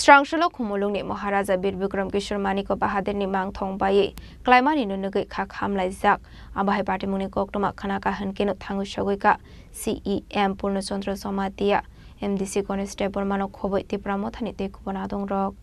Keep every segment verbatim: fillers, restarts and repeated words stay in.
Chwrangsalo Khumulwngni Maharaja Bir Bikram Kishore Manikya Bahadur ni mangthong baiwi klaimani no nugwi kha khamlaijak. Abo hai patimungni koktwma khna kha hwnkhe no thangwi sogwi kha C E M Purno Chandra Jamatia, M D C Ganesh Debbarma no khobwi Tipra Mothani tei kubun adongrok.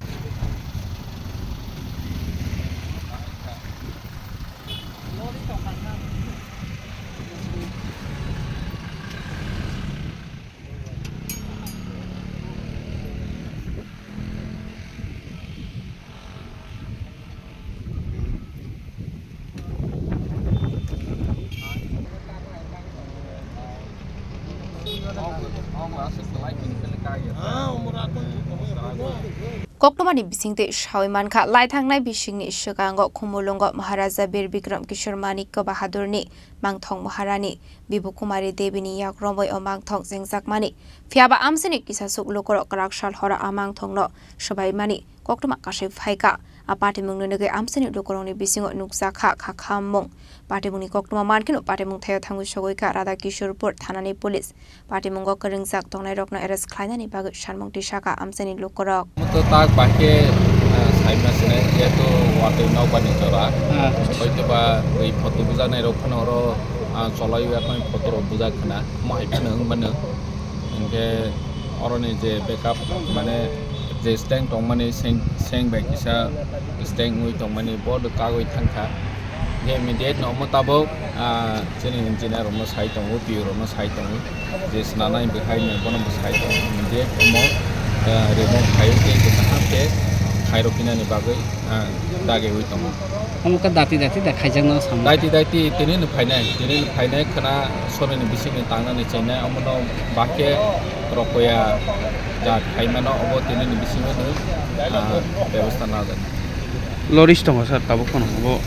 Koktwmani bisingtwi sawi mankha, lai thangnai bisingni swkango Khumulwngo Maharaja Bir Bikram Kishore Manikya Bahadurni mangthong Maharani Bibu Kumari Debini yak romwi o mangthong chengjakmani. Phiyaba amchaini kisasuk lukurok kwrak sal horo a mangthongno swbaimani koktwma kasui phaikha. A patimungni nugwi amchaini lukurokni bisingo nukjakha kha khammung. Patimungni koktwma mankheno patimung thaio thangwi sogwi kha Radha Kishorpur thanani police. Patimungo kwrwngjak tongnairokno arrest khlainani bagwi sanmung tisakha amchaini lukurok. Moto tak bahai khe, ah, saima sinai, jehetu watwi nokbar ni jora. Ah. Hoitoba twi photo bujaknairok phano oro, ah, cholaiwi yakni photo rok bujak khna, omo hai phano wng mano. Hinkhe oroni je backup, mane je stand tongmani seng, seng bai kisa stand wngwi tongmani board kagwi thangkha. Hinkhe immediate no omo tabuk, ah, chini engineer rokno sai tongo, P O rokno sai tongo. Je swnamnai bwkhai no bono bo sai tongo. Immediate omo, ah, remove khai tei bwsakha khe khairok hinani bagwi, ah, dagiwi tongo. Omo khe dati dati da khaijakno samung. Daiti daiti tini no phainai, tini no phainai khwna sonini bisingni tangnani chainai, omono bahai khe rokoya ja khaimano obo tini ni bisingo no, ah, bebosta najak. Loris tongo sir, tabuk phano obo.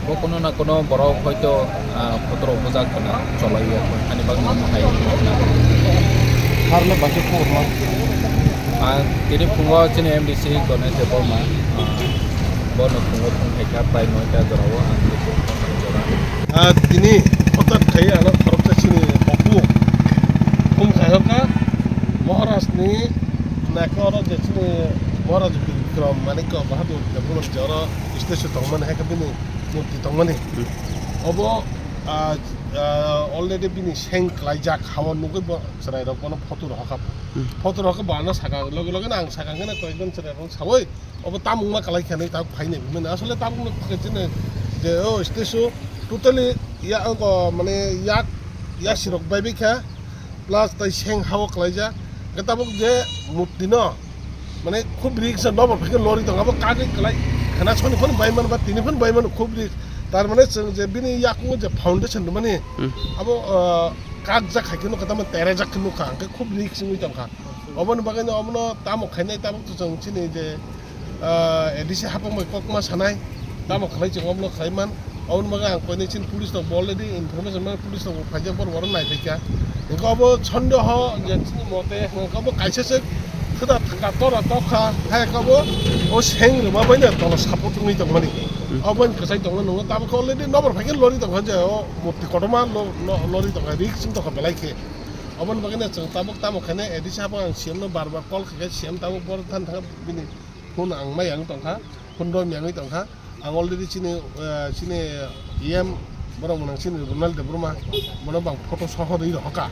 Bo kuno na kuno borok hoito, ah, photo rok bujak khwna cholai ya ani bagwi no hai. Harle bacha khobor ma. Ah, tini phungo chini M D C Ganesh Debbarma, ah, bono phungo phung hai kha prai noita jora o ang jora. Ah, tini hothat khai ano khoroksa chini opu phung khai kha Maharaj ni naikhe oro je chini Maharaj Bikram Manikya Bahadur Debbarma je oro statue tongmani hai khe bini murti tongmani. Hmm. Obo, ah, ah, already bini seng klaijak, hao nugwi bo chwrairok bono photo rohorkha. Hmm. Photo rohorkha bo ano saka, loge loge no ang saka hwnkheno koyekjon chwrairok sawi obo tamung ma kalai khe hinwi tabuk phainai hwnmani. Asole tabuk no khe chini je o statue totally ya, o, mane yak, yasirok bai bai kha. Plus tai seng hao klaijak. Hwnkhe tabuk je murti no, mane, khub risk se nobor phaikhe lori tongo. Abo kagwi kwlai khwna soni phano bai mano ba tini phano bai mano, khub risk. Tar mane chwng je bini yakungo je foundation rwmani, hmm, abo, ah, kakjak hai khe nukha, tamo terejak khe nukha, hwnkhe khub risk wngwi tongkha. Oboni bagwino obono tamo khainai, tabuk to chwng chini je ah, A D C hapang bai kokma sanai, tamo khlai chwng omono khlai man. Oboni bagwi ang koinwi chini police rok bo already information mano, police rok bo phaijak, borok borok nai phaikha. Hwnkhe obo sondeho je chini mote hwnkhe obo kaisa se khwda thangka tora tokha, hai khe obo o seng rwma bai no tola support wngwi tongmani. Hmm. Obo bai kwchai tongna nungo, tabuk already nobor phaikhe lori tongkha je o murti kotorma lo-, lo-, lori tongkha, risk wng tongkha belai khe. Oboni bagwi no chwng tabuk tamo khainai A D C hapang ang C M no bar bar call khaikha, C M tabuk borok thani thangkha bini phone ang mai ang tongkha, phone rw miyangwi tongkha. Ang already chini, eh, chini E M borok mwnang chini Ronald Debbarma, bono bang photo soho rwi rohorkha.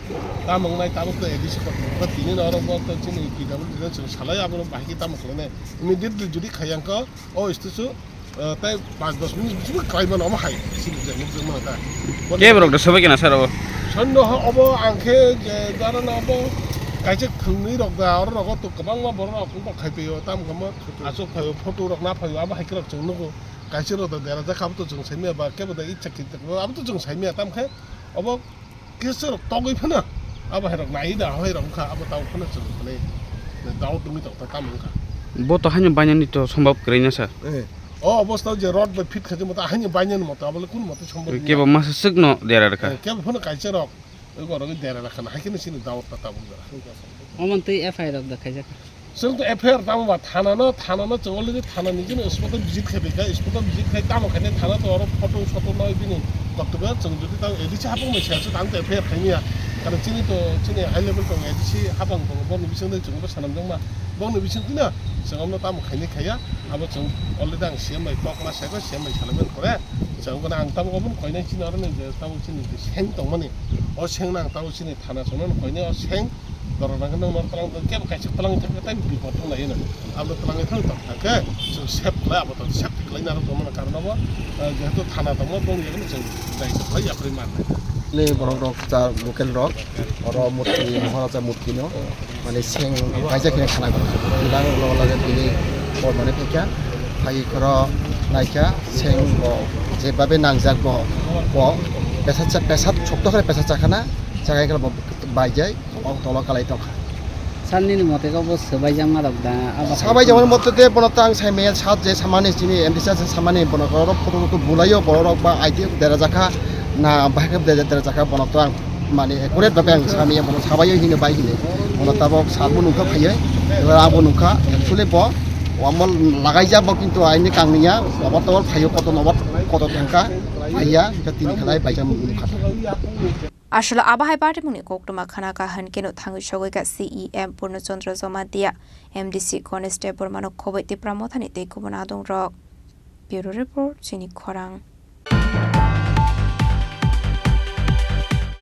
Tamo wngnai tabuk to A D C kotor tini no oro bo to chini P W D no chwng salai abono bahai khe tamo khlainai. Immediately jodi khaiya wngkha o statue, eh, tai panch dos minute bisingo khlai mano omo hai chini je nukjak mano ta. Kebo rok da sobai kena sir obo? Sonno ho obo ang khe je dara no obo kaisa thwngnwi rok da oro rogo to kwbangma borok rok wngkha khai phaio tamo khe mo. Aswk phaio, photo rok na phaio, abo hai khe rok chwng nugo. Kaisa rok da dera jakha, abo to chwng saimaya ba, kebo da icha khe, abo to chwng saimaya, tamo khe obo kisa rok togwi phano, abo hai rok nai da, hai rok wngkha, abo tamo phano chwng phano doubt wngwi tong kha, tamo wngkha. Bo to haino bainani to sombab kwrwi na sir? Eh, o obostha je rod bai fit khaijak mata haino bainani mata, abo le kunu mata sombab wngya. Kebo masa swk no dera rwkha. Eh, kebo phano kaisa rok. Oi borok ni dera rakhana, hai kheno chini daot ta tabuk jora. Omo twi F I R rok da khaijak. Chwng to F I R tamo ba thana no, thana no chwng already thana ni jino spot o visit khai phaikha, spot o visit khai tamo khainai thana to oro photo soto noi bini koktwma chwng jodi tamo A D C hapang bai siya chwng tang to F I R khaimya. Karon chini to chini high level tong A D C hapang tong boni bising dai chwng bo sanam jong ma. Bongni bising tino chwng omno tamo khainai khaiya, abo chwng already ang C M bai kok ma sego, C M bai salaiman pore chwng gana ang tamo obono koinai chini oro ni je tamo chini je seng tongmani, o seng no ang tamo chini thana chwngno koinai o seng dorok nang nang nor tlang tong kebo kaisa tlang thang tai bipot thang lai no abo tlang thang tong thang khe chwng sep khlai abo to sep khlai narok tongmani karon abo, eh, jehetu thana tongmo bongni abo chwng dai khlai yapri mar. Ni borok rok cha local rok oro murti Maharaja murti no. Mane seng kaisa khe khana ko. Bilang ulo ulo je bini bor mane phaikha. Phai khoro naikha seng bo je babe nangjak bo. Bo pesat cha-, pesat chokto khare pesat chakhana. Chakhai khoro bo baijai. Bo tolo kalai tongkha. Sal nini mote ko bo swbai jakma rok da? Abo swbai jakma mote de bono tang sai mel sat je samani chini M D sat samani bono ko ro photo photo bulayo borok ba idea dera jakha na bahai khe dera jakha bono tang. Mane accurate babe ang samiya bono sabaio hino bai hino. Bono tabok salbo nungkha phaiyo. Eba abo nungkha actually bo omo lagaijak bo kintu aini kangniya obo tobol phaiyo koto nobo koto thangkha phaiya hingkhe tini khalai baijak nungkha. Aswla abo hai party mungni koktwma khana kahwn keno thangwi sogwi kha C E M Purno Chandra Jamatia, M D C Ganesh Debbarmano khobwi Tipra Mothani tei kubun adongrok. Bureau Report, Chini Khorang.